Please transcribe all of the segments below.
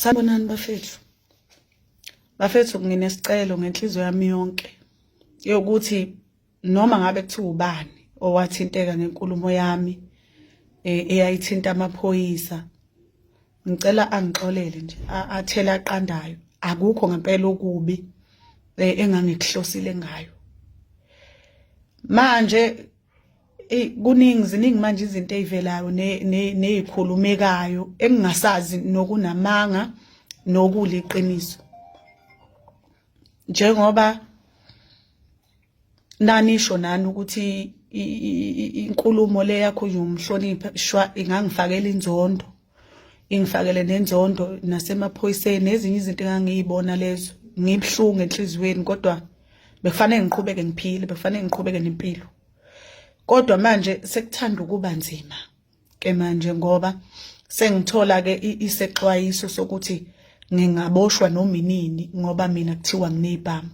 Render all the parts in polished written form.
Sanibonani bafethu. Bafethu nginesicelo ngenhliziyo yami yonke yokuthi noma ngabe kuthiwa ubani owathinteka ngenkulumo yami eh, eyayithinta amaphoyisa ngicela angixolele nje athele aqandayo akukho ngempela okubi eh, engangikuhlosile ngayo manje kuningi ziningi manje izinto ezivelayo nezikhulumekayo engingasazi nokunamanga nokuliqiniso njengoba nanisho nani ukuthi inkulumo le yakho umhlonipha shwa ingangifakela inzondo ingifakele nenzondo nasemaphoyiseni nezinye izinto engangiyibona lezo ngibuhlungu enhliziyweni kodwa bekufanele ngiqhubeke ngiphile bekufanele ngiqhubeke nempilo kodwa manje sekuthanda ukuba nzima ke manje ngoba sengithola ke isexwayiso sokuthi ngingaboshwa noma inini ngoba mina kuthiwa nginezibhamu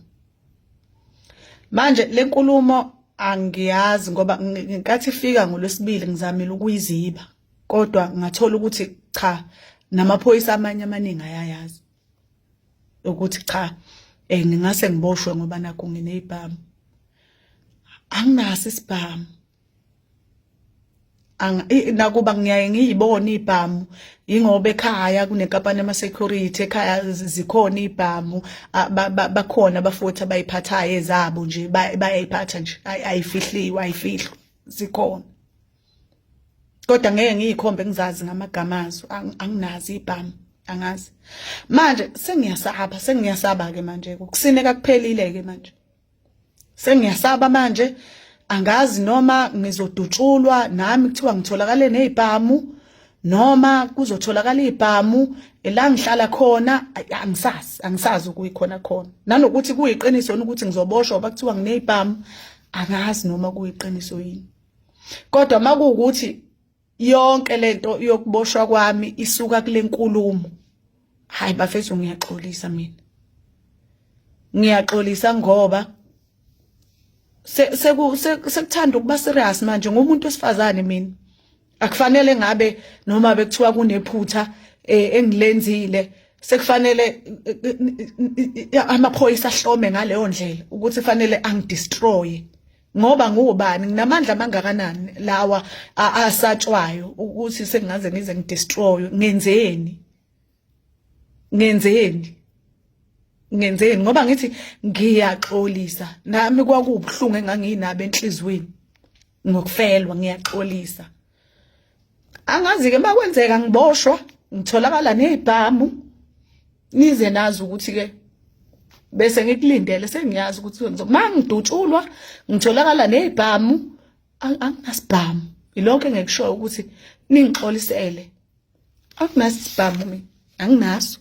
manje lenkulumo angiyazi ngoba ngenkathi ifika ngolwesibili ngizamile ukuyiziba kodwa ngathola ukuthi cha namaphoyisa amanye amaningi ayayazi ukuthi cha eh ngingase ngiboshwe ngoba nakho nginezibhamu anginaso isibhamu nakuba ngiyaye ngiyibone ibhamu ingoba ekhaya kunenkampani ama-security ekhaya zikhona ibhamu bakhona abafowethu abayiphathayo ezabo nje bayayiphatha nje ayifihliwe ayifihlwa zikhona kodwa ngeke ngiyikhombe ngizazi ngamagama azo anginazi ibhamu angazi manje sengiyasaba sengiyasaba ke manje kusineka kuphelile ke manje sengiyasaba manje angazi noma ngizodutshulwa nami kuthiwa ngitholakale nezibhamu noma kuzotholakala izibhamu la ngihlala khona angisazi angisazi ukuyikhona khona nanokuthi kuyiqiniso ukuthi ngizoboshwa ngoba kuthiwa nginezibhamu angazi noma kuyiqiniso yini kodwa makuwukuthi yonke lento yokuboshwa kwami isuka kule nkulumo hayi bafethu ngiyaxolisa mina ngiyaxolisa ngoba sekuthanda ukuba serious manje ngumuntu wesifazane mina akufanele ngabe noma bekuthiwa kunephutha eh, engilenzile sekufanele eh, eh, amaphoyisa ahlome ngaleyo ndlela ukuthi fanele angidestroy ngoba ngubani nginamandla amangakanani lawa asatshwayo ukuthi sengingaze ngize ngidestroy ngenzeni ngenzeni ngenzeni ngoba ngithi ngiyaxolisa nami kwakubuhlungu enganginabo enhlizweni ngokufelwa ngiyaxolisa angazi ke makwenzeka ngiboshwa ngitholakala nezibhamu nize nazi ukuthi ke bese ngikulindele sengiyazi ukuthi mangidutshulwa ngitholakala nezibhamu anginasibhamu ilokho engikushoyo ukuthi ningixolisele anginasibhamu mina anginaso.